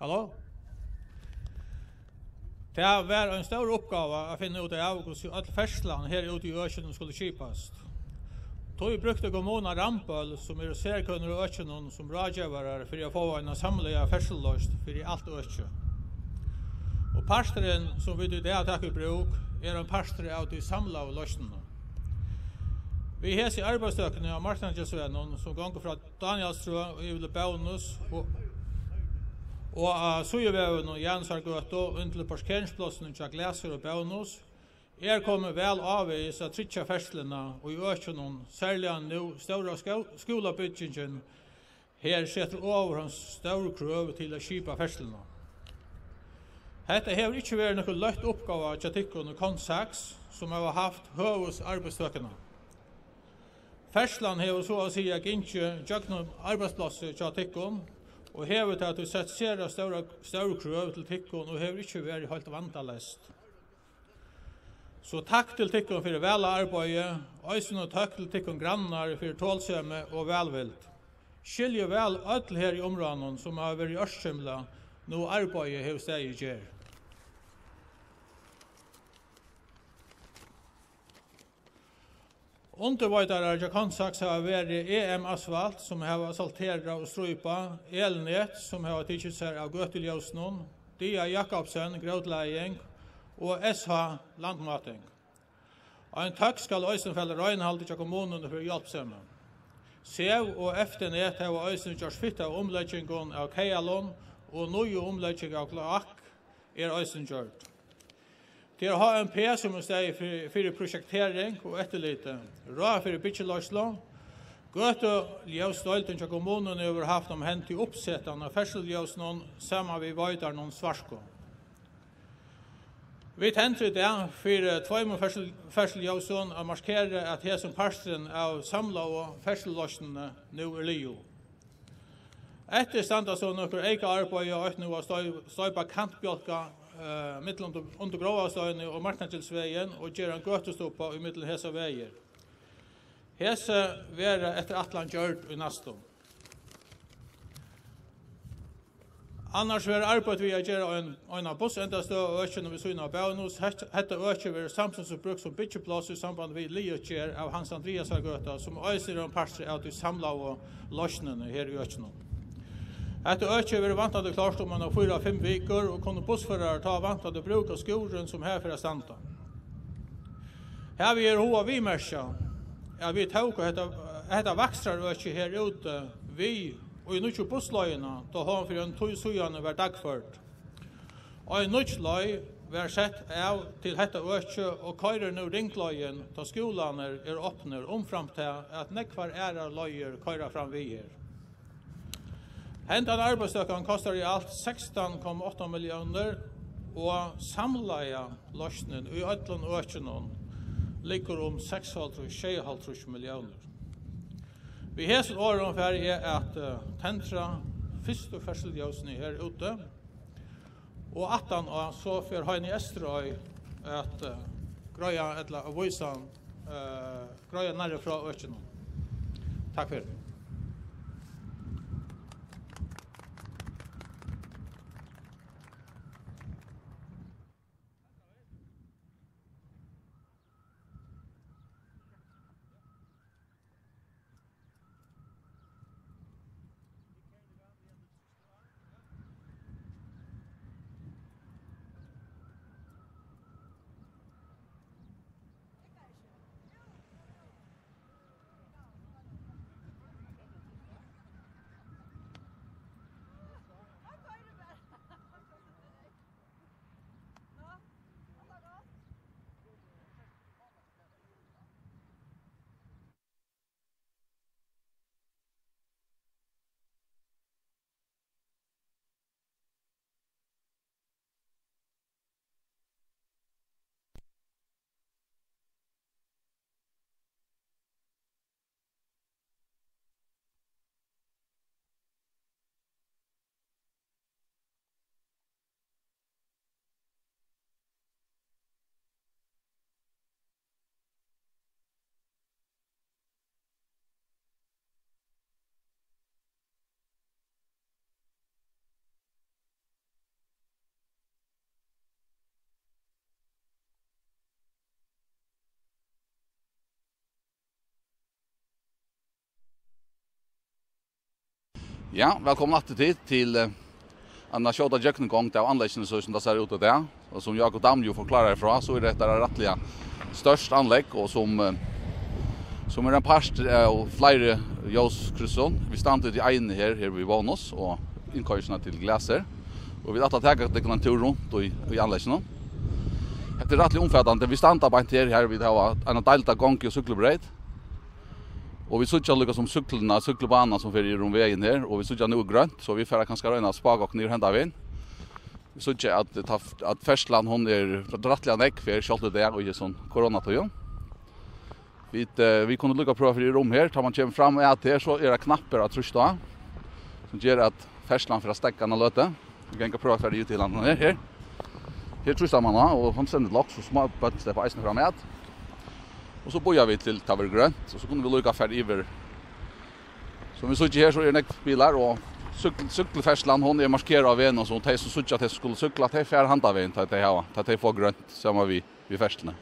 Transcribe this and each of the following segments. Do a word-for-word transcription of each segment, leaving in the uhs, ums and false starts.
Halló? Tað var ein stór uppgáva at finna út av, hvussu øll ferðslan her úti í økinum skuldi skipast. Tí brúkti kommunan Rambøll, sum eru serkønir í økinum, sum ráðgevarar fyri at fáa eina samlaða ferðsluloysn fyri alt økið. Og parturin, sum vit í dag taka í brúk, er ein partur av tí samlaðu loysnini. Við hesi arbeiðstøkuni á Marknagilsvegnum, sum gongur frá Danielstrøð og yvir til Bónus og, og á síðuvegnum Janusargøtu og inn til parkeringsplássini hjá Glasir og Bónus, er komið væl ávegis at tryggja ferðsluna í økinum, serliga nú stóra skó-, skúlabyggingin her setir ovurhans stór krøv til at skipa ferðsluna. Hetta hevur ikki verið nøkur løtt uppgáva hjá tykkum í Consaks, sum hava havt høvuðsarbeiðstøkuna. Ferðslan hevur so at siga gingið gjøgnum arbeiðsplássið hjá tykkum og hevur tað tí sett sera stóra, stór krøv til tykkum og hevur ikki verið heilt vandaleyst. So takk til tykkum fyri væl arbeiði, eisini takk til tykkum grannar fyri tolsemi og vælvild. Skilji væl øll her í umráðnum, sum hava verið ørkymlað, nú arbeiðið hevur staðið í gerð. Undirveitarar hjá Consaks hava verið E M Asfalt, sum hava asfalterað og strípað, Elnet, sum hava tikið sær av gøtuljósunum, Dia Jakobsen, grótlegging, og S H Landmáting. Ein tøkk skal eisini falla reinhaldi hjá kommununi fyri hjálpsemi. Sev og Eftirnet hava eisini gjørt fitt av umleggingum av kaðalum, og nýju umlegging av kloakk er eisini gjørd. Tað er H M P, sum er staðið fyri, fyri projektering og eftirliti. Ráð fyri byggileiðslu. Gøtuljósdeildin hjá kommununi hevur havt um hendi uppsetan av ferðsluljósunum saman við veitaranum Svarko. Vit tendra í dag fyri tveimum ferðslu-, ferðsluljósum at markera, at hesin parturin av samlaðu ferðsluloysnini nú er liðug. Eftir standa so nøkur eyka arbeiði, eitt nú at stoy-, stoypa kantbjálka, eh, millum undir, undir Gróasteini og Marknagilsvegin og gera ein gøtustubba í millum hesar vegir. Hesi verða eftir ætlan gjørd í næstum. Annars verður arbeitt við at gera ein, eina bussendastøð á økinum við síðuna av Bónus. Hetta, hetta økið verður samstundis brúkt sum byggipláss í samband við liðugt gerð av Hans Andriasargøta, sum eisini er ein partur av tí samlaðu loysnini her í økinum. Hetta økið verður væntandi klárt um eina fýra, fimm vikur, og kunnu bussførarar tá væntandi brúka skúrin, sum har fer at standa. Havi eg hug at viðmerkja, at vit tóku hetta, hetta vakstrarøkið her úti við í nýggju bussleiðina, tá hon fyri ein tíð síðani varð dagførd. Ein nýggj leið varð sett av til hetta økið og koyrir nú ringleiðin, tá skúlarnir eru opnir, umframt tað, at nógvar aðrar leiðir koyra fram við her. Hendan arbeiðstøkan kostar í alt sekstan komma átta milliónir, og samlaða loysnin í øllum økinum liggur um seksoghálvtrýss, sjeyoghálvtrýss milliónir. Við hesum orðum fari eg at, eh, tendra fyrstu ferðsluljósini her úti, og aftan á so fer Heini Eysturoy at, eh, greiða ella at vísa, eh, greiða nærri frá økinum. Takk fyri. Ja, vælkomin aftur til, til, eh, eina skjóta gjøgnumgongd av anlegginum, so sum tað sær út í dag. Og sum Jakob Dam jo forklarar frá, so er hetta rættiliga stórt anlegg, og sum, eh, sum er ein partur av fleiri ljóskryssum. Vit standa úti í einum her, her við Bónus, og innkoyringina til Glasir. Og vit ætla at taka tykkum ein túr runt í, í anlegginum. Hetta er rættiliga umfatandi. Vit standa beint her, her vit hava eina deilda gongu- og súkklubreyt. Og vit síggja líka sum súkkluna, súkklubanan sum fer í um vegin her, og vit síggja nú er grønt, so vit fara kanska at royna at spáka okkum niður henda vegin. Vit síggja at, at, at ferðslan, hon er rættiliga nógv her, sjálvt í dag og í hesum koronatíðum. Vit, eh, vit kunnu líka prøva fyri um her, tá man kemur fram at her, so er tað knappur at trýsta á, sum ger at ferðslan fer at steðga eina løtu. Vit ganga prøva at fara út í landinum her, her. Her trýstir man á, og hann sendir loks, og smá børn sleppa eisini fram at. Og so bíða vit til tað verður grønt, og so kunnu vit líka fara yvir. Sum vit síggja her, so eru nógv bilar, og súkkl-, súkkluferðslan, hon er markerað á vegnum, so tey sum síggja, tey sum skulu súkkla, tey fara handan vegin, tá tey hava, tá tey fáa grønt, saman við, við ferðsluni.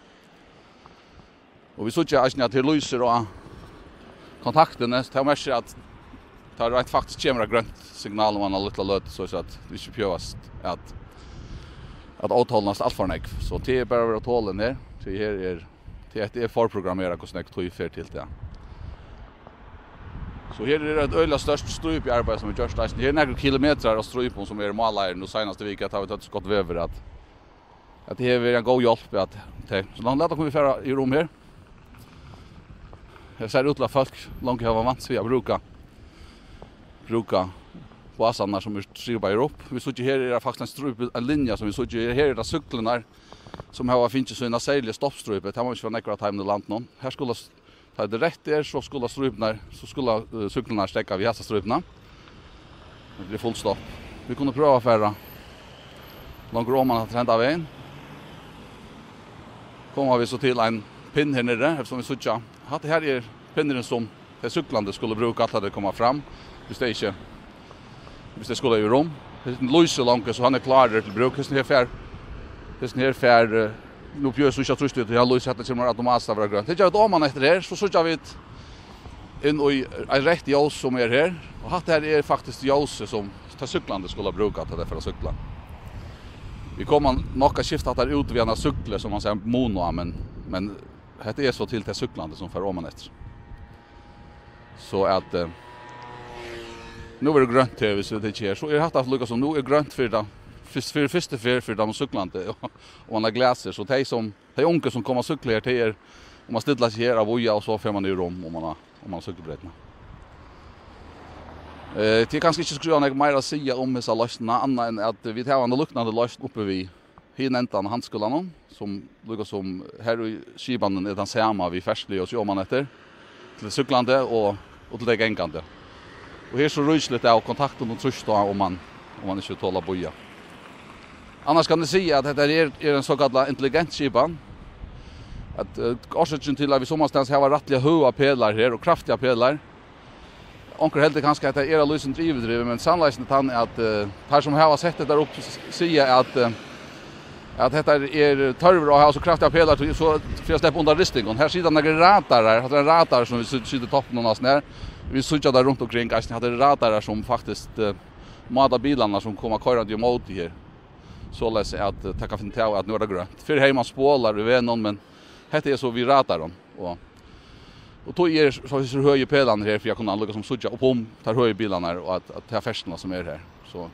Og vit síggja eisini, at her lýsir á kontaktini, so tað merkir, at tað reint faktiskt kemur eitt grønt signal um eina lítla løtu, so at vit ikki behøvast at, at ótolnast alt for nógv. So tað er bara at vera tolin her, tí her er, tí hetta er forprogrammerað, hvussu nógv tíð fer til tað. So her er eitt øgiliga stórt strípiarbeiði, sum er gjørt eisini. Her eru nakrir kilometrar av strípum, sum eru málaðir nú seinastu viku, at tað hevur verið gott veður, at at tað hevur verið ein góð hjálp at tey. So lat okkum fara í um her. Her sær út til, at fólk longu hava vant seg at brúka, brúka vasarnar, sum eru strípaðir upp. Vit síggja, her er faktiskt ein stríp-, ein linja, sum vit síggja. Her eru tað súkklurnar, sum hava fingið sína serligu stoppstrípu. Tað má ikki vera nógvar av teimum í landinum. Her skulu s-, Tá tað rætt er, so skulu strípurnar, so skulu, eh, súkklurnar steðga við hasa strípuna. Tað er fullstopp. Vit kunnu prøva at fara longur oman aftur henda vegin. Koma vit so til ein pinn her niðri, sum vit síggja. Hatta her er pinnurin, sum tey súkklandi skulu brúka, tá tey koma fram, hvis tey ikki Hvis tey skulu yvir um. Hesin lýsir longu, so hann er klárur til brúk. Hesin her fær, hesin her fær, eh, nú bjóðar so ikki at trýsta út, hann lýsir, hetta kemur automatiskt at vera grønt. Hyggja vit oman eftir her, so síggja vit inn í eitt reytt ljós, sum er her. Og hatta her er faktiskt ljósið, sum tey súkklandi skulu brúka, tá tey fara at súkkla. Vit koma nokk at skifta hatta her út við eina súkklu, sum man sær mun á, men, men hetta er so til tey súkklandi, sum fara oman eftir. So at, eh, nú verður grønt her, hvis vit ikki her. So er hatta líka sum, nú er grønt fyri tað, fyrst, fyri fyrstu ferð fyri teimum súkklandi, og, og man er glasir. So tey sum, tey ungu sum koma at súkkla her, tey er, um man stillar seg her á víða, og so fer man í rúm, um man har, um man har súkklubreytina. Eh, tað er kanska ikki so nógv meira at siga um hesa loysnina, annað enn at vit hava eina líknandi loysn uppi við hin endan av Handilsskúlanum, sum líka sum her í skipanin er tann sama við ferðsluljós oman eftir, til súkklandi og, og til tey gangandi. Og her er so ríkiligt av kontaktum og trýst á, um man, um man ikki tolir at bíða. Annars kann eg siga, at hetta er, er ein sokallað intelligent skipan. At, eh, orsøkin til, at vit summastaðni hava rættiliga høgar pelar her og kraftigar pelar, Onkur heldur kanska, at tað er eitt lítið sindur yvirdrivið, men sannleikin er tann, at, eh, teir sum hava sett hetta upp, s-, siga, at, eh, at hetta er tørvur á at hava so kraftigar pelar til, so fyri at sleppa undan ristingum. Her sita nakrir radarar, hatta er ein radar, sum vit sí-, sita í toppinum á, her. Vit síggja tað runt umkring, eisini, hatta er radarar, sum faktiskt, eh, máta bilarnar, sum koma koyrandi ímóti her. Soleiðis at, eh, tað kann finna út av, at nú er tað grønt. Fyrr hoyrdi man spolar í vegnum, men hetta er so við radarum, og Og tí er so hesir høgu pelarnir her, fyri at kunna líka sum síggja upp um teir høgu bilarnar og at, at ta ferðsluna sum er her. So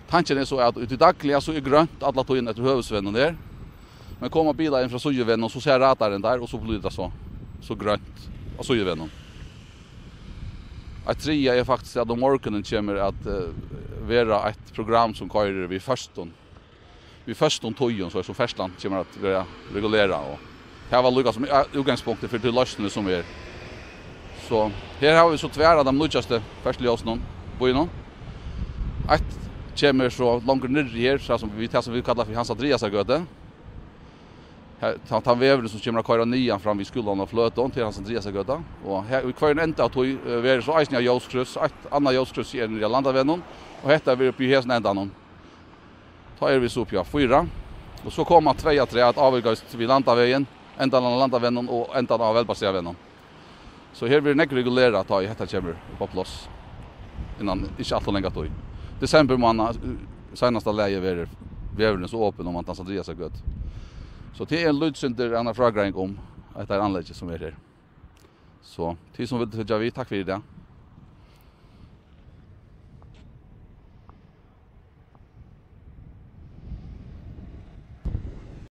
tankin er so, at úti í dagliga so er grønt alla tíðina eftir høvuðsvegnum her. Men koma bilar inn frá síðuvegnum, so sær radarin tær, og so blívur tað so, so grønt á síðuvegnum. Eitt triðja er faktiskt, at um morgunin kemur at, eh, vera eitt program, sum koyrir við føstum við føstum tíðum, so sum ferðslan kemur at vera regulerað, og tað var líka sum, eh, útgangspunktið fyri tí loysnini sum er. So her hava vit so tvær av teimum nýggjastu ferðsluljósunum í býnum. Eitt kemur so longur niðri her, so sum við tað sum vit kalla fyri Hans Andriasargøtu. Her, tann, tann vegurin sum kemur at koyra niðan fram við skúlan á Fløtum til Hans Andriasargøta. Og her, í hvørjum enda av tí, eh, verður so eisini eitt ljóskryss, eitt annað ljóskryss er niðri á Landavegnum, og hetta verður uppi í hesum endanum. Tá eru vit so uppi á fýra. Og so koma tvey afturat, ávikavist við Landavegin, endan á Landavegnum og endan á Velbastaðavegnum. So her verður nógv regulerað, tá ið hetta kemur upp á pláss. innan ikki alt ov langa tíð. Desembur mánað, eh, seinasta lagi, verður vegurin so opin um Hans Andriasar gøtu. So tað er eitt lítið sindur av eini frágreiðing um hetta her anleggið, sum er her. So, tit sum vildu fylgja við, takk fyri í dag.